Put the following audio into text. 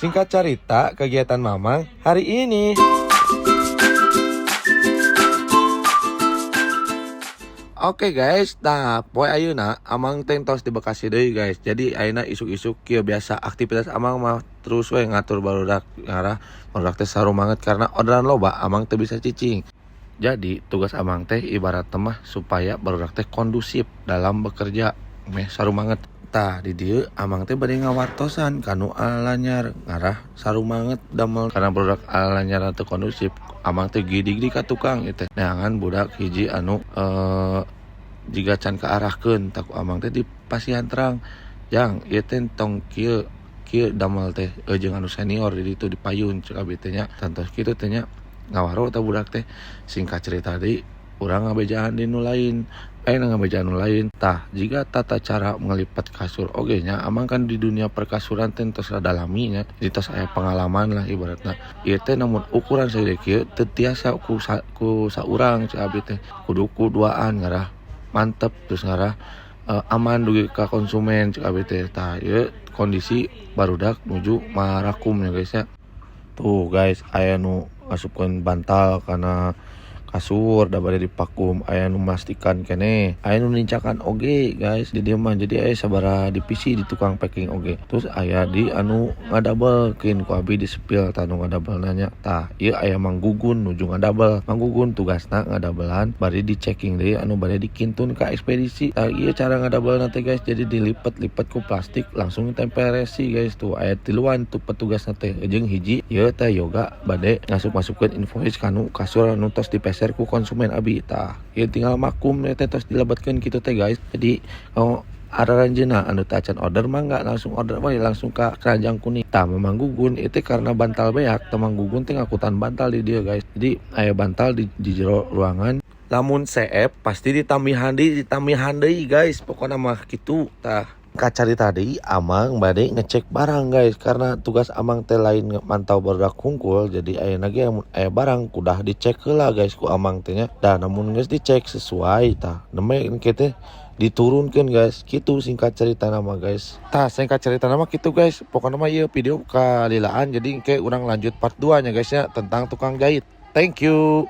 Singkat cerita, kegiatan Mamang hari ini. Oke guys, nah poe ayeuna Amang teh tos di Bekasi deui, guys. Jadi ayeuna isuk-isuk kieu biasa aktivitas Amang mah terus we ngatur barudak, ngarah barudak teh sarumanget karena orderan loba, Amang teu bisa cicing. Jadi tugas Amang teh ibarat mah supaya barudak teh kondusif dalam bekerja, meh sarumanget. Tah, di dieu Amang teh bade ngawartosan kanu alanyar, ngarah sarumanget damel karena barudak alanyar teu kondusif. Amang teh gidig di ka tukang ieu teh. Neangan budak hiji anu jiga can kaarahkeun tah ku Amang teh dipasihan terang. "Jang, ieu teh tong kieu kieu damel teh jeung anu senior di ditu dipayun," cek abi teh nya. Tangtos kitu teh nya, ngawaro tah budak teh. Singkat cerita deui, urang ngabejaan di nu lain. Ayeuna ngabejaan nu lain. Tah, jiga tata cara ngelipat kasur oge nya, Amang kan di dunia perkasuran teh tos rada lami nya. Jadi tos aya pengalaman lah ibaratna. Ieu teh namun ukuran sagede kieu teu tiasa ku saurang, cek abi teh. Kudu ku duaan, ngarah mantep, terus ngarah aman dugi ka konsumen, cek abi teh. Tah, ieu kondisi barudak nuju marakum ya, guys, ya. Tuh guys, aya nu ngasupkeun bantal kana kasur da bade dipakum, aya nu mastikan keneh, aya nu nincakan oge, guys, di dieu mah. Jadi aya sabaraha divisi di tukang packing oge. Terus aya di anu ngadabelkeun, ku abi di spill tah nu ngadabelna nya. Tah, ieu aya Mang Gugun nuju ngadabel. Mang Gugun tugasna ngadabelan bari di checking deui anu bade dikintun ka ekspedisi. Tah, ieu cara ngadabelna teh, guys. Jadi dilipet-lipet ku plastik, langsung tempel resi, guys. Tuh aya tiluan tuh petugasna teh, jeung hiji ieu teh yoga bade ngasup-masupkeun invoice kanu kasur anu tos dipeser ku konsumen abi. Tah, ieu tinggal makum teh tos dilebetkeun kitu teh, guys. Jadi oh, aranjeunna anu teu acan order mah nggak langsung order we, langsung ka keranjang kuning. Tah, Mamang Gugun itu karena bantal beak, Mamang Gugun teh ngakutan bantal di dieu, guys. Jadi aya bantal di jero ruangan, lamun CF pasti ditambihan deui, ditambihan deui, guys, pokokna mah kitu. Tah, kacarita deui, Amang bade ngecek barang, guys, karena tugas Amang teh lain mantau barudak hungkul. Jadi ayeuna ge lamun aya barang kudah dicek heula, guys, ku Amang teh nya. Da namun geus dicek sesuai, tah nembe engke teh diturunkeun, guys. Kitu singkat cerita nama, guys. Tah, singkat cerita nama kitu, guys. Pokoknya mah ieu video kalilaan, jadi engke urang lanjut part 2 nya, guys, ya, tentang tukang jahit. Thank you.